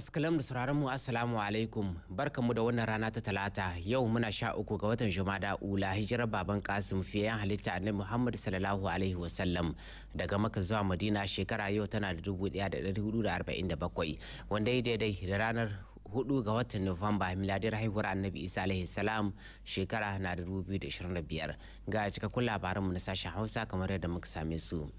Masu kalam da sauraron mu, assalamu alaikum. Barkanmu da wannan rana ta Talata. Yau muna 13 ga watan Jumada Ula, hijirar baban Kasim fiye halitta Annabi Muhammad sallallahu alaihi wasallam daga Maka zuwa Madina, shekara yau tana da 1447, wanda ya daidai da ranar 4 ga watan Nuwamba, miladiyar haihuwar Annabi Isa alaihi salam shekara na da 2025. Ga cikakkun labaranmu na sashen Hausa kamar yadda muka same su.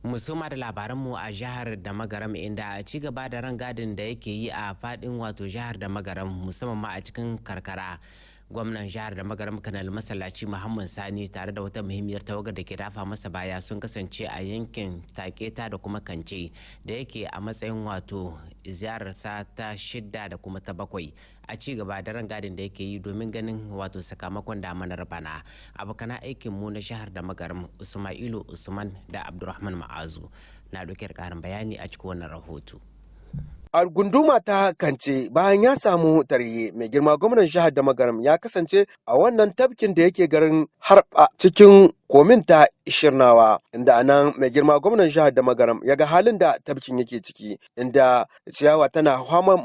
Musoma da labaranmu a jihar da Magaram, inda a ci gaba da rangadin da yake yi a fadin wato jihar da Magaram, musamman ma a cikin karkara, gwamnan jihar da Magaram Kanal Masallaci Muhammad Sani tare da wata muhimmiyar tawagar da ke dafa masa baya sun kasance a yankin Taketa da kuma Kance, da yake a matsayin wato ziyararsa ta shidda da kuma ta bakwai a ci gaba da rangadin da yake yi domin ganin wato sakamakon damanar bana. Abokan aikin mu na jihar da Magaram, Usmailu Usman da Abdulrahman Ma'azu, na ɗauke da ƙarin bayani a cikin wannan rahoto. A gunduma ta Kance, bayan ya samu tarye, mai girma gwamnan jihar da Magaram ya kasance a wannan tafkin da yake garin Harba cikin komin ta Ishirnawa, inda anan mai girma gwamnan jihar da Magaram ya ga halin da tafkin yake ciki, inda ciyawa tana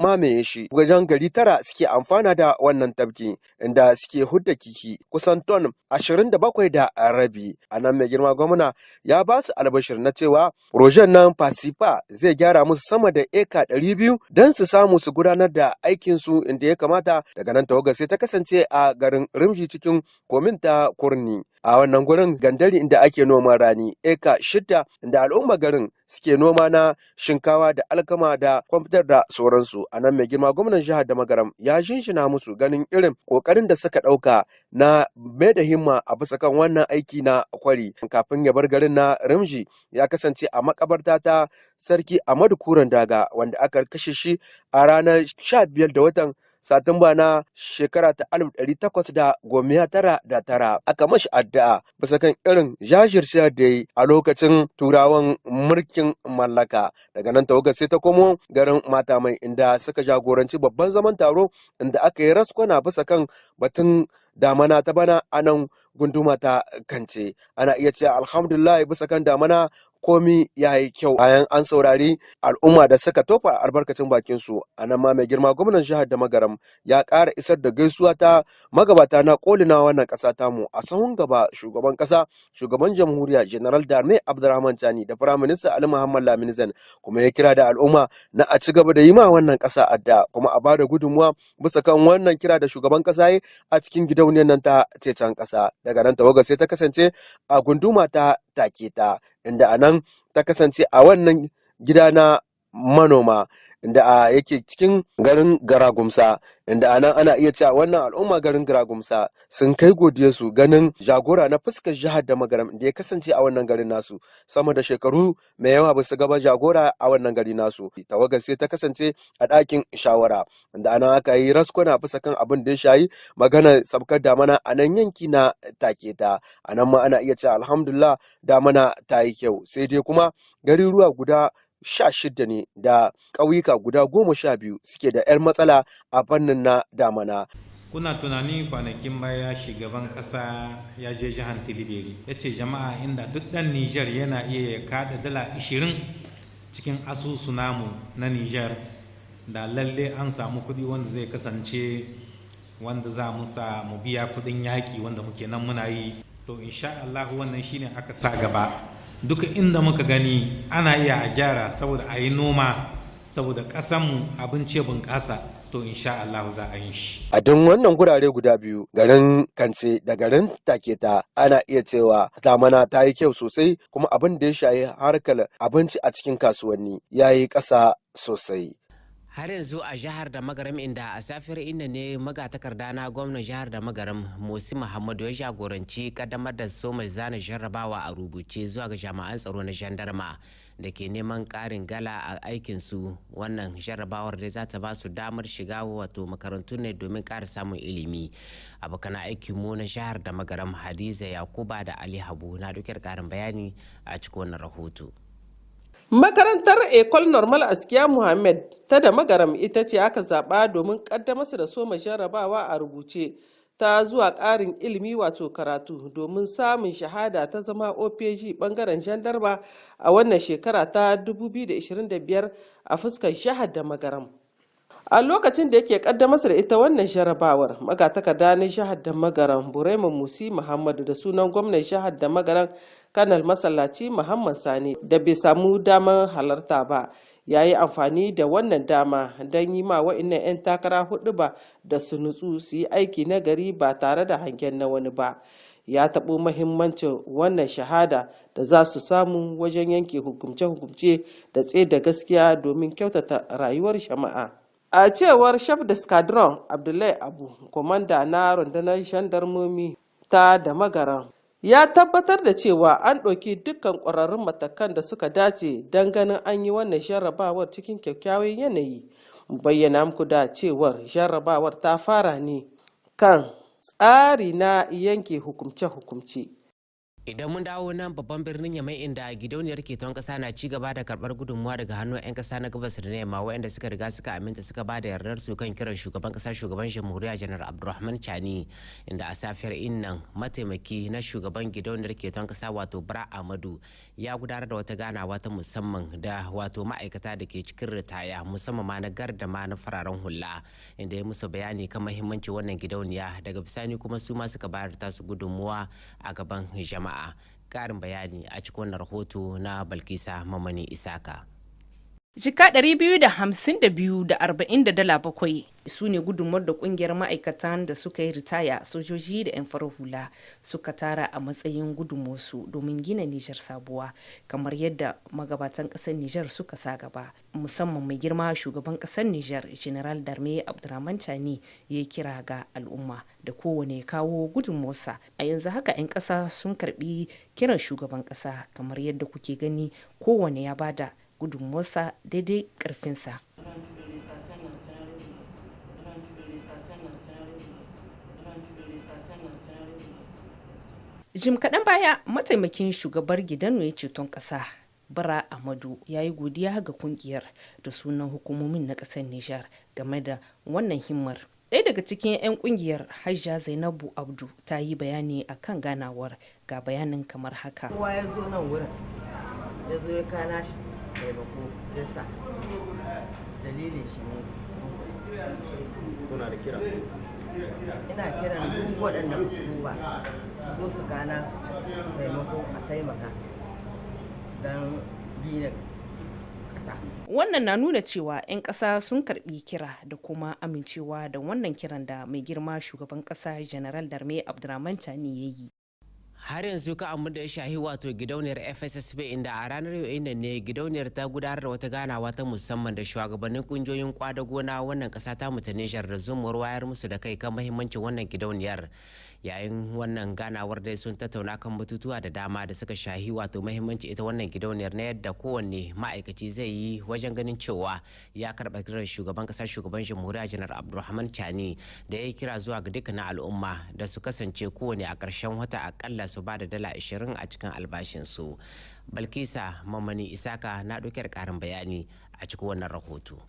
mamaye shi. Wajen gari tara suke amfana da wannan tafki, inda suke hudda kihi kusan ton 27.5. Anan mai girma gwamna ya ba su albashir na cewa projet nan Fasifa zai gyara musu sama da eka 200 don su samu su gudanar da aikinsu inda ya kamata. Daga nan tawagar sai ta kasance a garin Rimji cikin komin ta Kurni, a wannan gurin gandari inda ake noman rani eka 6, inda al'umma garin suke noma na shinkawa da alkama da kwamfutar da sauransu. A nan mai girma gwamnan jihar da Magaram ya shinshina musu ganin irin kokarin da suka ɗauka na mai da himma a bisa kan wannan aiki na kwari. Kafin ya bar garin na Rimji, ya kasance a makabarta ta Sarki Amadu Kuran Daga, wanda aka kashe shi a ranar 15 da watan Satumba na shekara ta 1899. Aka mashi addu'a bisa kan irin jajircewar da yi a lokacin Turawan mulkin mallaka. Daga nan tawagar sai ta komo garin Mata Mai, inda suka jagoranci babban zaman taro inda aka yi raskwana bisa kan batun damana ta bana a nan gunduma ta Kance. Ana iya cewa alhamdulillah, bisa kan damana komi ya yi kyau, bayan an saurari al'umma da suka tofa albarkacin bakin su. A nan ma mai girma gwamnan jihar da Magaram ya ƙara isar da gaisuwa ta magabata na koli na wannan ƙasa tamu, a sahun gaba shugaban ƙasa, shugaban jamhuriya General D'Armée Abdurrahman Tchani da Firaminista Ali Muhammad Lamine Zeine, kuma ya kira da al'umma na a ci gaba da yi ma wannan ƙasa addu'a, kuma a bada gudunmuwa bisa kan wannan kira da shugaban ƙasa ya a cikin gidauniyar nan ta cecen ƙasa. Daga nan tawagar sai ta kasance a gunduma ta Taketa, inda a nan ta kasance a wannan gida na manoma inda a yake cikin garin Garagumsa, inda a nan ana iya cewa wannan al'umma garin Garagumsa sun kai godiyarsu ganin jagora na fuskar jihar da Magaram da ya kasance a wannan garin nasu. Sama da shekaru mai yawa ba su gaba jagora a wannan gari nasu. Tawagar sai ta kasance a ɗakin shawara, inda anan aka yi raskwana bisa kan abin da ya shayi magana sabkar damana a nan yanki na Taketa. A nan ma ana iya cewa alhamdulillah, damana ta yi kyau, sai dai kuma garuruwa guda 16 ne da ƙauyuka guda 12 suke da 'yar matsala a fannin na damana. Kuna tunani kwanakin baya shugaban kasa ya je jihar Tilibiri, ya ce jama'a, inda duk dan Nijar yana iya ya kada dala 20 cikin asusu namu na Nijar, da lalle an samu kuɗi wanda zai kasance wanda za mu sa mu biya kuɗin yaƙi wanda muke nan muna yi. To insha Allah wannan shine aka sa gaba. Duka inda muka gani ana iya a gyara saboda a yi noma, saboda ƙasanmu abinci ya bunƙasa, to insha Allah za a yi shi. A duk wannan gurare guda biyu, garin Kance da garin Taketa, ana iya cewa damana ta yi kyau sosai, kuma abin da ya shayi harkar abinci a cikin kasuwanni ya yi ƙasa sosai. Har yanzu a jihar da Magaram, inda a safiyar inda ne magatakarda na gwamnan jihar da Magaram Musi Muhammadu ya jagoranci kaddamar da soma zana jarrabawa a rubuce zuwa ga jami'an tsaro na jandarma da ke neman karin gala a aikinsu. Wannan jarrabawar da za ta ba su damar shiga wato makarantu ne domin ƙara samun ilimi. Abokan aikin mu na jihar da Magaram, Hadiza Yakuba da Ali Habu, na ɗauke da ƙarin bayani a cikin wannan rahoto. Makarantar Ecole Normale Askiya Muhammad ta da Magaram ita ce aka zaɓa domin ƙaddamar da soma jarrabawa a rubuce ta zuwa ƙarin ilimi, wato karatu domin samun shahada ta zama OPG ɓangaren jandarma a wannan shekara ta 2025 a fuskar jihar da Magaram. A lokacin da yake kaddamar da ita wannan jarabawar, magatakarda na jihar da Magaran Burema Musi Muhammadu da sunan gwamnan jihar da Magaran Kanal Masallaci Muhammad Sani da bai samu damar halarta ba, ya yi amfani da wannan dama don yi ma wa'innan 'yan takara hudu ba da su nutsu su yi aiki na gari ba tare da hangen na wani ba. Ya taɓo mahimmancin wannan shahada da za su samu wajen yanke hukumce-hukumce da tsaida gaskiya domin kyautata rayuwar jama'a. A cewar Chef d'Escadron Abdullahi Abu, kwamanda na rundunar jandarmomi ta da Magaran, ya tabbatar da cewa an ɗauki dukkan ƙwararrun matakan da suka dace don ganin an yi wannan jarrabawar cikin kyakkyawan yanayi. Bayyana muku da cewar jarrabawar ta fara ne kan tsari na yanke hukumce-hukumce. Idan mun dawo nan babban birnin Yamai, inda gidauniyar ceton kasa na ci gaba da karbar gudunmuwa daga hannun 'yan kasa na gabas da na yamma waɗanda suka riga suka aminta suka ba da yardar su kan kiran shugaban kasa, shugaban jamhuriya Janar Abdulrahman Chani, inda a safiyar innan mataimaki na shugaban gidauniyar ceton kasa, wato Bra Amadu, ya gudanar da wata ganawa ta musamman da wato ma'aikata da ke cikin ritaya, musamman ma na garda ma na fararen hula, inda ya musu bayani kan mahimmanci wannan gidauniya. Daga bisani kuma su ma suka bayar tasu gudunmuwa a gaban jama'a. Karin bayani a cikin wannan rahoto na Balkisa Mamani Isaka. Jika 252 da 40 da dala 7 su ne gudunmuwar da kungiyar ma'aikatan da suka yi ritaya, sojoji da 'yan farar hula, suka tara a matsayin gudunmuwarsu domin gina Nijar sabuwa kamar yadda magabatan kasar Nijar suka sa gaba, musamman mai girma shugaban kasar Nijar General D'Armée Abdurrahman Chani ya yi kira ga al'umma da kowane ya kawo gudunmuwarsa. A yanzu haka 'yan kasa sun karbi kiran shugaban kasa, kamar yadda kuke gani, kowane ya bada gudunmuwarsa daidai karfinsa. Jim kaɗan baya, mataimakin shugabar gidan ceton ƙasa Bara Amadu ya yi godiya ga kungiyar da sunan hukumomin na ƙasar Nijar game da wannan himmar. Ɗaya daga cikin 'yan kungiyar, Hajja Zainabu Abdu, ta yi bayani akan ganawar. Ga bayanin kamar haka. Kowa ya zo nan wurin, ya zo ya kana shi taimako, ya sa dalilin shi ne. Kuna da kira? Ina kiran duk waɗanda ba su zo ba su zo su kana su taimako, a taimaka don gina ƙasa. Wannan na nuna cewa 'yan ƙasa sun karbi kira da kuma amincewa da wannan kiran da mai girma shugaban ƙasa General D'Armée Abdurrahman Chani ya yi. Har yanzu ka amma da ya shahi wato gidauniyar FSSP, inda a ranar yau inda ne gidauniyar ta gudanar da wata ganawa ta musamman da shugabannin kungiyoyin kwadago na wannan kasa ta ta Nijar da zumar wayar musu da kai kan mahimmancin wannan gidauniyar. Yayin wannan ganawar dai sun tattauna kan batutuwa da dama da suka shahi wato mahimmanci ita wannan gidauniyar, na yadda kowanne ma'aikaci zai yi wajen ganin cewa ya karɓa kiran shugaban kasa, shugaban jamhuriya Janar Abdulrahman Chani, da ya yi kira zuwa ga dukkanin al'umma da su kasance kowane a ƙarshen wata akalla su ba da dala 20 a cikin albashinsu. Balkisa Mamani Isaka na ɗauke da ƙarin bayani a cikin wannan rahoto.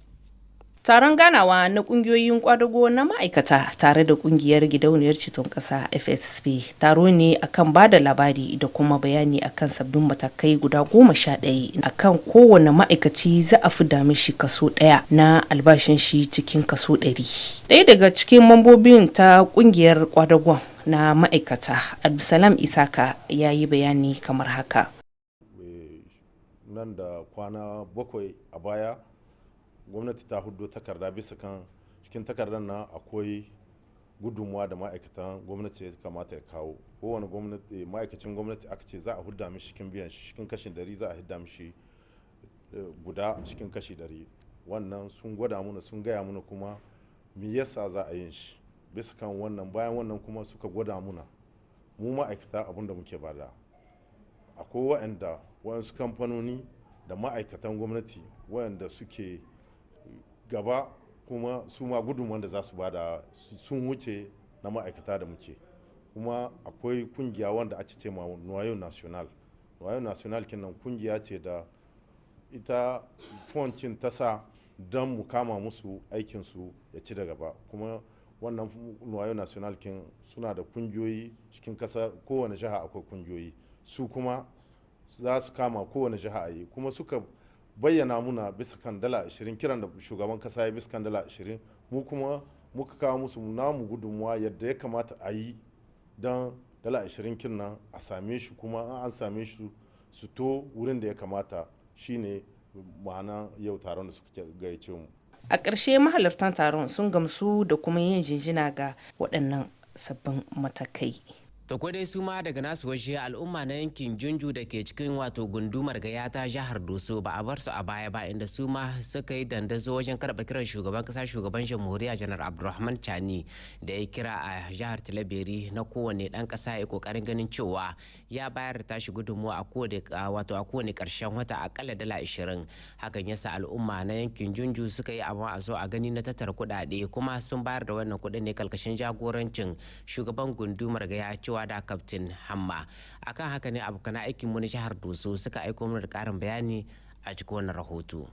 Taron ganawa na kungiyoyin kwadago na ma'aikata tare da kungiyar gidauniyar ceton ƙasa FSSP taro ne akan ba da labari da kuma bayani akan sabbin matakai guda 11 akan kowane ma'aikaci za a fi mishi kaso 1 na albashin shi cikin kaso 100. Ɗaya daga cikin mambobin ta kungiyar kwadagon na ma'aikata, Abdulsalam Isaka, ya yi bayani kamar haka. Nan da kwana 7 a baya, gwamnati ta hudo takarda. Bisa kan cikin takardar nan akwai gudunmuwa da ma'aikatan gwamnati ya kamata ya kawo. Kowane gwamnati, ma'aikacin gwamnati, aka ce za a hudda mishi cikin biyan shi, cikin kashin 100 za a hudda mishi guda cikin kashi 100. Wannan sun gwada muna, sun gaya muna kuma me yasa za a yin shi. Bisa kan wannan, bayan wannan kuma suka gwada muna mu ma'aikata abin da muke bada. Akwai waɗanda waɗansu kamfanoni da ma'aikatan gwamnati waɗanda suke gaba kuma su ma gudunmuwan da za su bada sun wuce na ma'aikata da muke. Kuma akwai kungiya wanda ake ce ma Noyau National. Noyau National kenan kungiya ce da ita fonkin ta sa don mu kama musu aikinsu ya ci da gaba. Kuma wannan Noyau National kin suna da kungiyoyi cikin kasa, kowane jiha akwai kungiyoyi, su kuma za su kama kowane jiha a yi. Kuma suka bayyana muna bisa kan dala 20, kiran da shugaban kasa ya bisa kan dala 20. Mu kuma muka kawo musu namu gudunmuwa yadda ya kamata a yi don dala 20 kin nan a same shi, kuma an same shi su to wurin da ya kamata. Shine ma'ana yau taron da suka gayyace mu. A ƙarshe, mahalartan taron sun gamsu da kuma yin jinjina ga waɗannan sabbin matakai. To ko dai su ma daga nasu waje, al'umma na yankin Junju da ke cikin wato gundumar Gaya ta jihar Doso ba a bar su a baya ba, inda su ma suka yi dandazo wajen karɓa kiran shugaban kasa, shugaban jamhuriya Janar Abdulrahman Chani, da ya kira a jihar Tilaberi na kowane ɗan ƙasa ya kokarin ganin cewa ya bayar da tashi gudunmuwa a kowane wato a kowane ƙarshen wata akalla dala 20. Hakan yasa al'umma na yankin Junju suka yi amma a zo a gani na tattara kuɗaɗe, kuma sun bayar da wannan kuɗin ne kalkashin jagorancin shugaban gundumar Gaya, cewa da Kaftin Hamma. Akan haka ne abokan aikin mu na jihar Doso suka aiko mana da karin bayani a cikin wannan rahoto.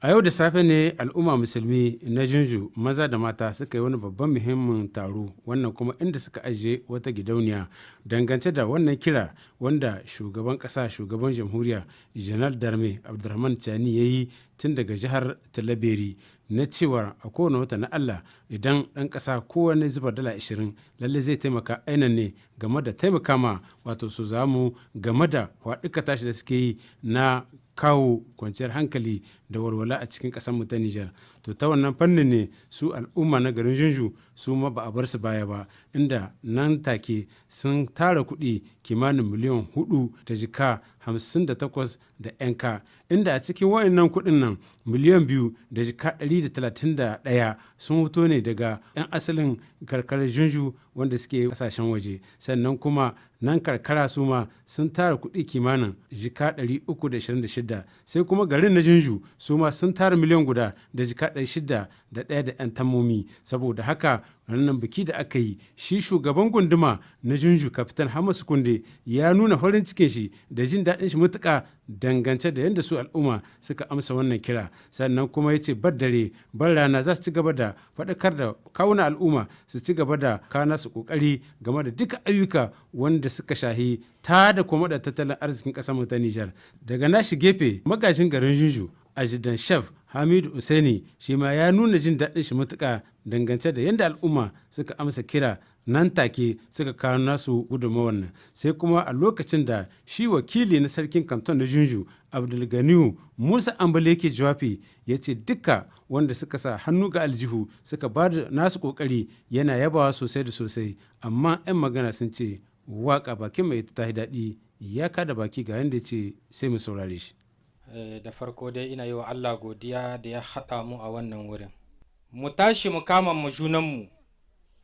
A yau da safe ne al'umma musulmi na Junju, maza da mata, suka yi wani babban muhimmin taro, wannan kuma inda suka ajiye wata gidauniya dangance da wannan kira wanda shugaban kasa, shugaban jamhuriya Janar Darme Abdulrahman Chani ya yi tun daga jihar Talaberi, na cewa a kowane wata na Allah idan ɗan ƙasa kowane zuba dala 20, lalle zai taimaka ainan ne game da taimaka ma wato su zamu game da faɗuka tashi da suke yi na kawo kwanciyar hankali da walwala a cikin ƙasar mu ta Nijar. To, ta wannan fannin ne su al'umma na garin Junju su ma ba a bar su baya ba, inda nan take sun tara kuɗi kimanin 4,000,000 da jika 58 da yanka, inda a cikin wayannan kuɗin nan 2,000,000 da jika 131 sun fito ne daga 'yan asalin karkarar Junju wanda suke kasashen waje. Sannan kuma nan karkara su ma sun tara kuɗi kimanin jika 326. Sai kuma garin na Junju su ma sun tara 1,000,000 da jika 601 da 'yan tammomi. Saboda haka wannan biki da aka yi, shi shugaban gunduma na Junju, Kapitan Hamasu Kunde, ya nuna farin cikin shi da jin daɗin shi matuƙa dangance da yadda su al'umma suka amsa wannan kira. Sannan kuma ya ce bar dare bar rana za su ci gaba da faɗakar da kawuna al'umma su ci gaba da kana su ƙoƙari game da duka ayyuka wanda suka shahi ta da kuma da tattalin arzikin ƙasar mu ta Nijar. Daga nashi gefe, magajin garin Junju, Ajidan Chef Hamidu Usaini, shi ma ya nuna jin daɗin shi matuƙa dangance da yadda al'umma suka amsa kira, nan take suka kawo nasu gudunmawar nan. Sai kuma a lokacin da shi wakili na sarkin kanton na Junju, Abdulganiyu Musa Ambale, yake jawabi, ya ce duka wanda suka sa hannu ga aljihu suka ba da nasu kokari yana yabawa sosai da sosai. Amma 'yan magana sun ce waka bakin mai ita ta daɗi. Ya kada baki ga yadda ce, sai mu saurare shi. Da farko dai ina yi wa Allah godiya da ya haɗa mu a wannan wurin. Mu tashi mu kama mu junanmu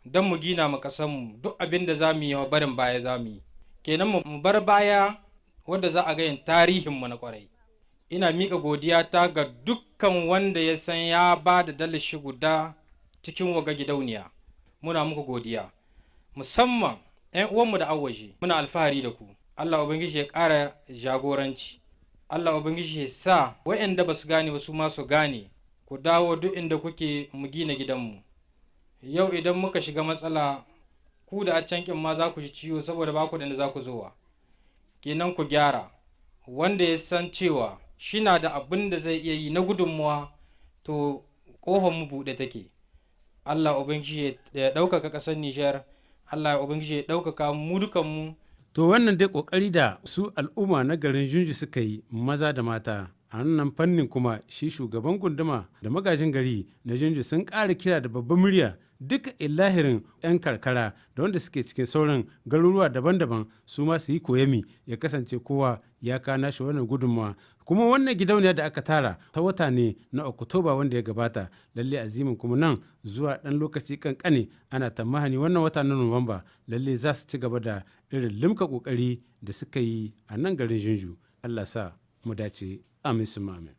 don mu gina mu ƙasanmu. Duk abin da za mu yi, barin baya za mu yi kenan, mu bar baya wanda za a ga yin tarihinmu na kwarai. Ina miƙa godiya ta ga dukkan wanda ya san ya ba da dalashi guda cikin waga gidauniya. Muna muku godiya, musamman 'yan uwanmu da awaje, muna alfahari da ku. Allah Ubangiji ya ƙara jagoranci. Allah Ubangiji ya sa wa'anda ba su gane ba su ma su gane. Ku dawo duk inda kuke, mu gina gidanmu. Yau idan muka shiga matsala, ku da a can kin ma za ku ji ciwo, saboda ba ku da inda za ku zowa. Kenan ku gyara. Wanda ya san cewa shina da abin da zai iya yi na gudunmuwa, to ƙofar mu buɗe take. Allah Ubangiji ya ɗaukaka ƙasar Nijar. Allah Ubangiji ya ɗaukaka mu dukanmu. To, wannan dai kokari da su al'umma na garin Junju suka yi, maza da mata. A nan fannin kuma shi shugaban gunduma da magajin gari na Junju sun ƙara kira da babban murya duka illahirin 'yan karkara da wanda suke cikin sauran garuruwa daban-daban su ma su yi koyami, ya kasance kowa ya kana shi wannan gudunmawa. Kuma wannan gidauniya da aka tara ta wata ne na Oktoba wanda ya gabata, lalle azimin kuma nan zuwa dan lokaci kankane, ana tamahani wannan wata na Nuwamba, lalle za su ci gaba da irin limka kokari da suka yi a nan garin Junju. Allah sa mu dace, amin su amin.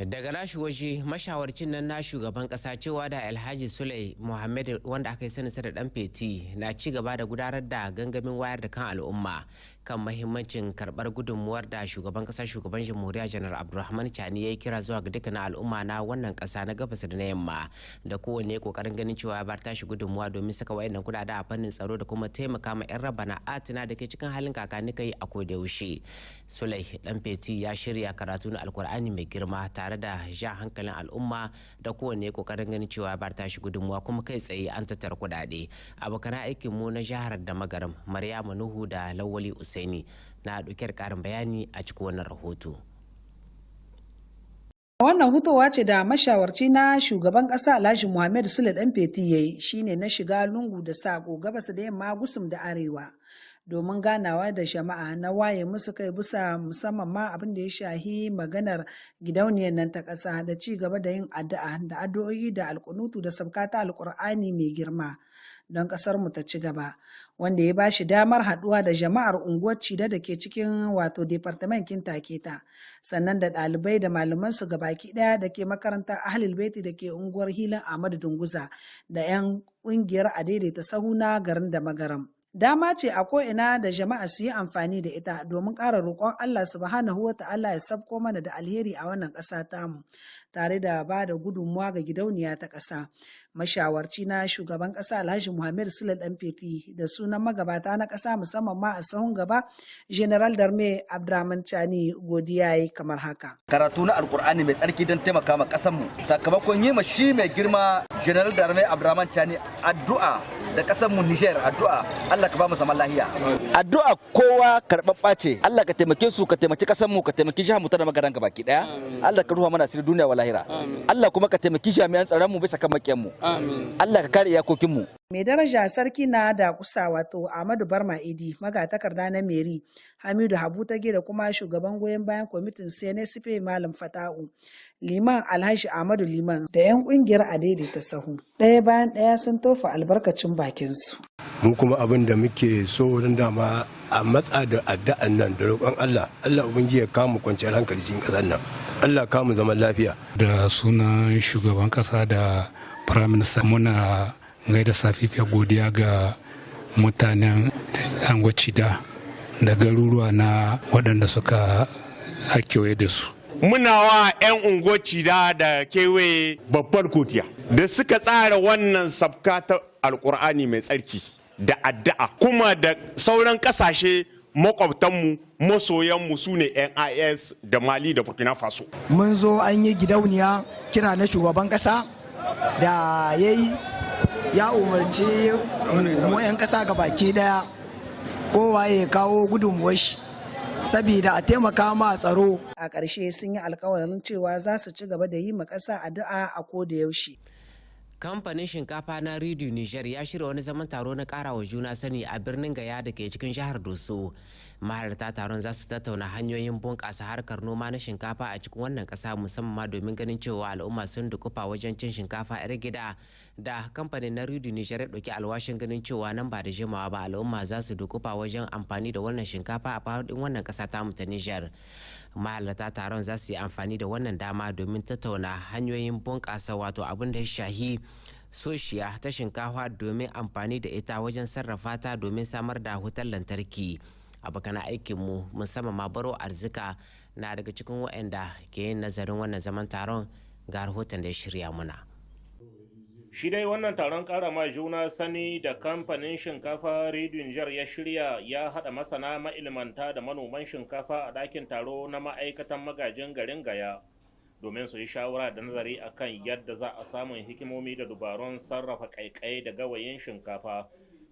Daga nashi waje, mashawarcin nan na shugaban kasa, cewa da Alhaji Sulai Muhammad, wanda aka yi saninsa da Dan Feti, na ci gaba da gudanar da gangamin wayar da kan al'umma. Kan mahimmancin karbar gudunmuwar da shugaban kasa, shugaban jamhuriya Janar Abdulrahman Chani ya yi kira zuwa ga dukkanin al'umma na wannan kasa na gabas da na yamma da kowanne kokarin ganin cewa ya bar tashi gudunmuwa domin saka wayannan kudade a fannin tsaro da kuma taimaka ma 'yan rabana atina da ke cikin halin kakani kai a koda yaushe. Sulai Dan Feti ya shirya karatu na Alkur'ani mai girma tare da jan hankalin al'umma da kowanne kokarin ganin cewa ya bar tashi gudunmuwa, kuma kai tsaye an tattara kudade. Abokan aikin mu na jihar da Magaram, Maryamu Nuhu da Lawali Usaini, na ɗauke da ƙarin bayani a cikin wannan rahoto. Wannan hutowa ce da mashawarci na shugaban ƙasa Alhaji Muhammad Sule Dan Feti ya yi shine na shiga lungu da saƙo, gabas da yamma, gusum da arewa, domin ganawa da jama'a na waye musu kai bisa musamman ma abin da ya shahi maganar gidauniyar nan ta ƙasa da ci gaba da yin addu'a da addu'o'i da alkunutu da sabka ta Alkur'ani mai girma don ƙasar mu ta ci gaba, wanda ya bashi damar haɗuwa da jama'ar unguwar Cida da ke cikin wato departamentin Taketa, sannan da ɗalibai da malaman su gabaki ɗaya da ke makarantar Ahlul Baiti da ke unguwar Hilin Ahmadu Dunguza da 'yan ƙungiyar Adaidaita Sahu na garin da Magaram. Dama ce a ko'ina da jama'a su yi amfani da ita domin ƙara roƙon Allah Subhanahu wa Ta'ala ya sabko mana da alheri a wannan ƙasa tamu, tare da ba da gudunmuwa ga gidauniya ta ƙasa. Mashawarci na shugaban ƙasa Alhaji Muhammad Sule Dan Feti, da sunan magabata na ƙasa, musamman ma a sahun gaba General d'Armée Abdurrahman Chani, godiya yi kamar haka. Karatu na Alkur'ani mai tsarki don taimaka ma ƙasarmu, sakamakon yi ma shi mai girma General d'Armée Abdurrahman Chani addu'a da ƙasarmu Niger addu'a, Allah ka ba mu zaman lahiya. Addu'a kowa karɓaɓɓa ce. Allah ka taimake su, ka taimaki ƙasarmu, ka taimaki jihar mu ta da Magaran baki ɗaya. Allah ka ruha mana asiri duniya wa lahira. Allah kuma ka taimaki jami'an tsaron mu bisa kan makiyan mu. Allah ka kare iyakokin mu. Mai daraja sarki na da kusa wato Ahmadu Barma Idi, magatakarda na meri Hamidu Habu Tage, da kuma shugaban goyon bayan kwamitin CNSP Malam Fata'u Liman, Alhaji Ahmadu Liman, da 'yan kungiyar Adaidaita Sahu, ɗaya bayan ɗaya sun tofa albarkacin bakinsu. Mu kuma abin da muke so don dama a matsa da addu'an nan da roƙon Allah, Allah ubangiji ya kamu kwanciyar hankali cikin ƙasar nan, Allah kamu zaman lafiya. Da sunan shugaban ƙasa da prime minister, muna gaida safifiyar godiya ga mutanen Angwacida da garuruwa na waɗanda suka kewaye da su. Muna wa 'yan unguwar da kewaye babbar godiya da suka tsara wannan sabka ta Alkur'ani mai tsarki da addu'a, kuma da sauran kasashe makwabtanmu, masoyanmu, su ne NIS da Mali da Burkina Faso. Mun zo an yi gidauniya, kira na shugaban kasa da ya yi, ya umarci mu 'yan kasa ga baki daya kowa ya kawo gudunmuwar shi saboda a taimaka ma tsaro. A ƙarshe sun yi alkawarin cewa za su ci gaba da yi ma ƙasa addu'a a ko da yaushe. Kamfanin shinkafa na Ridu Niger ya shirya wani zaman taro na kara wa juna sani a birnin Gaya da ke cikin jihar Doso. Mahalarta taron za su tattauna hanyoyin bunƙasa harkar noma na shinkafa a cikin wannan ƙasa, musamman ma domin ganin cewa al'umma sun dukufa wajen cin shinkafa 'yar gida, da kamfanin na Ridu Niger ya ɗauki alwashin ganin cewa nan ba da jimawa ba al'umma za su dukufa wajen amfani da wannan shinkafa a faɗin wannan ƙasa tamu ta Niger. Mahalarta taron za su yi amfani da wannan dama domin tattauna hanyoyin bunƙasa wato abin da ya shahi soshiya ta shinkafa, domin amfani da ita wajen sarrafa ta domin samar da wutar lantarki. Abokan aikinmu, musamman ma Baro Arzika, na daga cikin waɗanda ke yin nazarin wannan zaman taron. Ga rahoton da ya shirya muna. Shi dai wannan taron kara ma juna sani da kamfanin shinkafa Rediyo Nijar ya shirya ya haɗa masana, ma'ilmanta da manoman shinkafa a ɗakin taro na ma'aikatan magajin garin Gaya, domin su yi shawara da nazari akan yadda za a samun hikimomi da dubarun sarrafa ƙaiƙai da gawayin shinkafa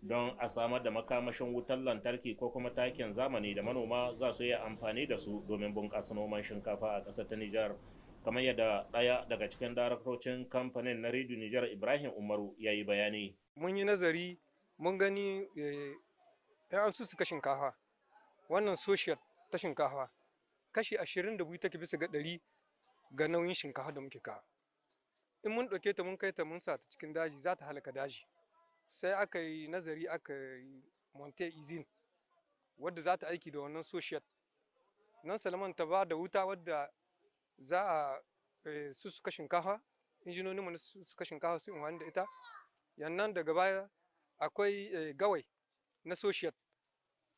don a samar da makamashin wutar lantarki ko kuma takin zamani da manoma za su yi amfani da su domin bunƙasa noman shinkafa a ƙasar ta Nijar. Kamar yadda ɗaya daga cikin daraktocin kamfanin na Rediyo Nijar, Ibrahim Umaru, ya yi bayani. Mun yi nazari, mun gani an suka shinkafa, wannan social ta shinkafa kashi 22 take bisa ga 100 ga nauyin shinkafa da muke kawo. In mun ɗauke ta mun kai ta mun sa ta cikin daji, za ta halaka daji. Sai aka yi nazari, aka yi monter usine wadda za ta aiki da wannan social nan, salman ta ba da wuta wadda za a sussuka shinkafa, injinoninmu na sussuka shinkafa su amfani da ita. Yannan daga baya akwai gawai na social.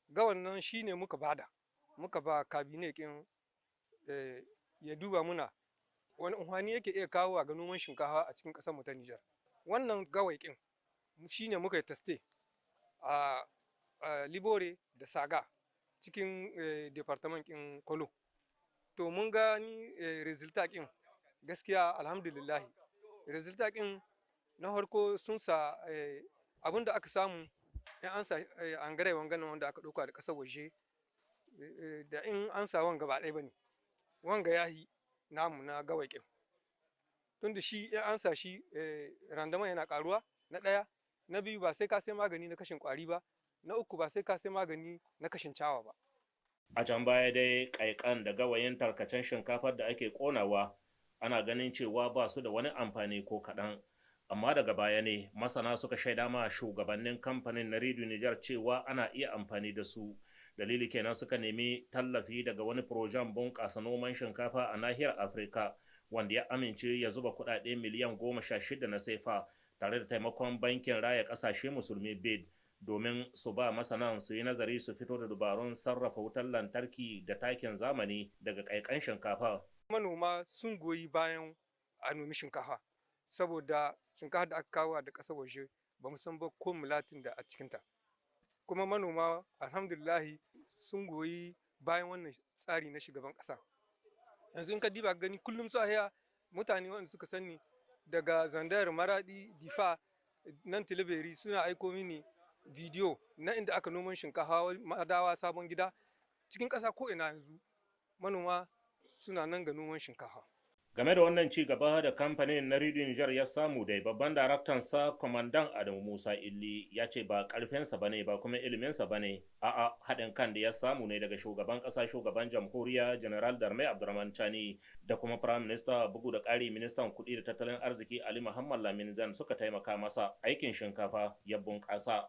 Ga wannan shine muka bada, muka ba cabinet kin ya duba muna wani amfani yake iya kawo ga noman shinkafa a cikin ƙasar mu ta Nijar. Wannan gawai kin shine muka yi test a Libore da Saga cikin département kin Kolo. To, mun gani résultat kin, gaskiya alhamdulillah. Résultat kin na farko sun sa abin da aka samu in an sa engrais wangan wanda aka ɗauka da ƙasar waje da in an sa wanga ba ɗaya bane. Wanga yahi namu na gawai kin, tunda shi in an sa shi, rendement yana karuwa na ɗaya. Na biyu, ba sai ka sai magani na kashin kwari ba. Na uku, ba sai ka sai magani na kashin cawa ba. A can baya dai, kaikan da gawayin tarkacen shinkafar da ake konawa ana ganin cewa ba su da wani amfani ko kaɗan. Amma daga baya ne masana suka shaida ma shugabannin kamfanin na Ridu Nijar cewa ana iya amfani da su. Dalili kenan suka nemi tallafi daga wani projen bunƙasa noman shinkafa a nahiyar Afirka, wanda ya amince ya zuba kuɗaɗe miliyan 16 na sefa tare da taimakon Bankin Raya Ƙasashe Musulmi BID, domin su ba masanan su yi nazari su fito da dabarun sarrafa wutar lantarki da takin zamani daga kaikan shinkafa. Manoma sun goyi bayan a nomi shinkafa, saboda shinkafa da aka kawo da ƙasar waje ba mu san ba ko mulatin da a cikinta. Kuma manoma, alhamdulillahi, sun goyi bayan wannan tsari na shugaban ƙasa. Yanzu in ka diba gani, kullum sahiya mutane wanda suka sani daga Zandar, Maradi, Difa, nan Tilaberi suna aiko mini bidiyo na inda aka noman shinkafa, Madawa, Sabon Gida, cikin ƙasa ko ina. Yanzu manoma suna nan ga noman shinkafa. Game da wannan ci gaba da kamfanin na Ridu Nijar ya samu dai, babban daraktan sa, Kwamandan Adamu Musa Illi, ya ce ba karfinsa bane ba kuma iliminsa bane, a'a, haɗin kan da ya samu ne daga shugaban ƙasa, shugaban jamhuriya General Darmai Abdurrahman Chani, da kuma Prime Minister, bugu da ƙari ministan kuɗi da tattalin arziki Ali Muhammad Lamin Zan, suka taimaka masa aikin shinkafa ya bunƙasa.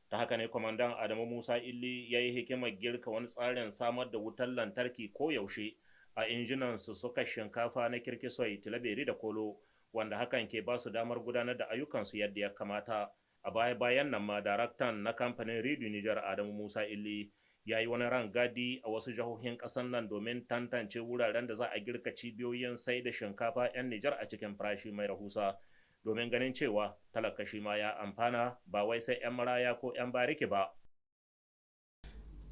Ta haka ne Kwamandan Adamu Musa Illi ya yi hikimar girka wani tsarin samar da wutar lantarki ko yaushe a injinan su suka shinkafa na Kirkisoi, Tilaberi da Kolo, wanda hakan ke ba su damar gudanar da ayyukansu yadda ya kamata. A baya bayan nan ma, daraktan na kamfanin Ridu Nijar Adamu Musa Illi ya yi wani rangadi a wasu jihohin ƙasar nan domin tantance wuraren da za a girka cibiyoyin sai da shinkafa 'yan Nijar a cikin farashi mai rahusa, domin ganin cewa talaka shi ma ya amfana, ba wai sai 'yan maraya ko 'yan bariki ba.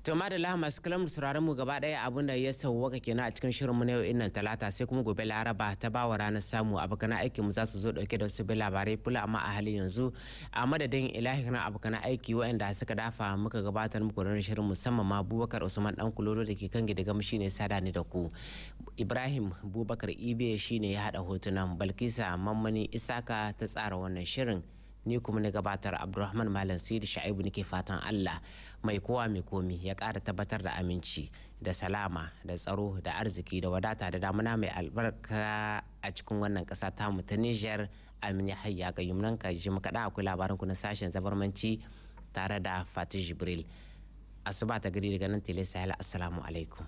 To madalla, masu kalam sauraron mu gaba daya, abin da ya sauwaka kenan a cikin shirin mu na yau innan Talata, sai kuma gobe Laraba ta bawa ranar samu, abokan aikin mu za su zo dauke da wasu labarai fula. Amma a halin yanzu, a madadin ilahirin abokan aiki waɗanda suka dafa muka gabatar muku da shirin, musamman ma Bubakar Usman Dan Kulolo da ke kan gidiga shine sada ni da ku, Ibrahim Bubakar Ibe shine ya hada hotunan, Balkisa Mammani Isaka ta tsara wannan shirin, ni kuma na gabatar, Abdulrahman Malam Sidi Sha'ibu, nake fatan Allah mai kowa mai komi ya ƙara tabbatar da aminci da salama da tsaro da arziki da wadata da damuna mai albarka a cikin wannan ƙasa tamu ta Niger. Amin ya hayya qayyum. Nan ka ji muka da akwai labaran ku na sashen Zabarmanci tare da Fatih Jibril. Asuba ta gari daga nan Tele Sahel. Assalamu alaikum.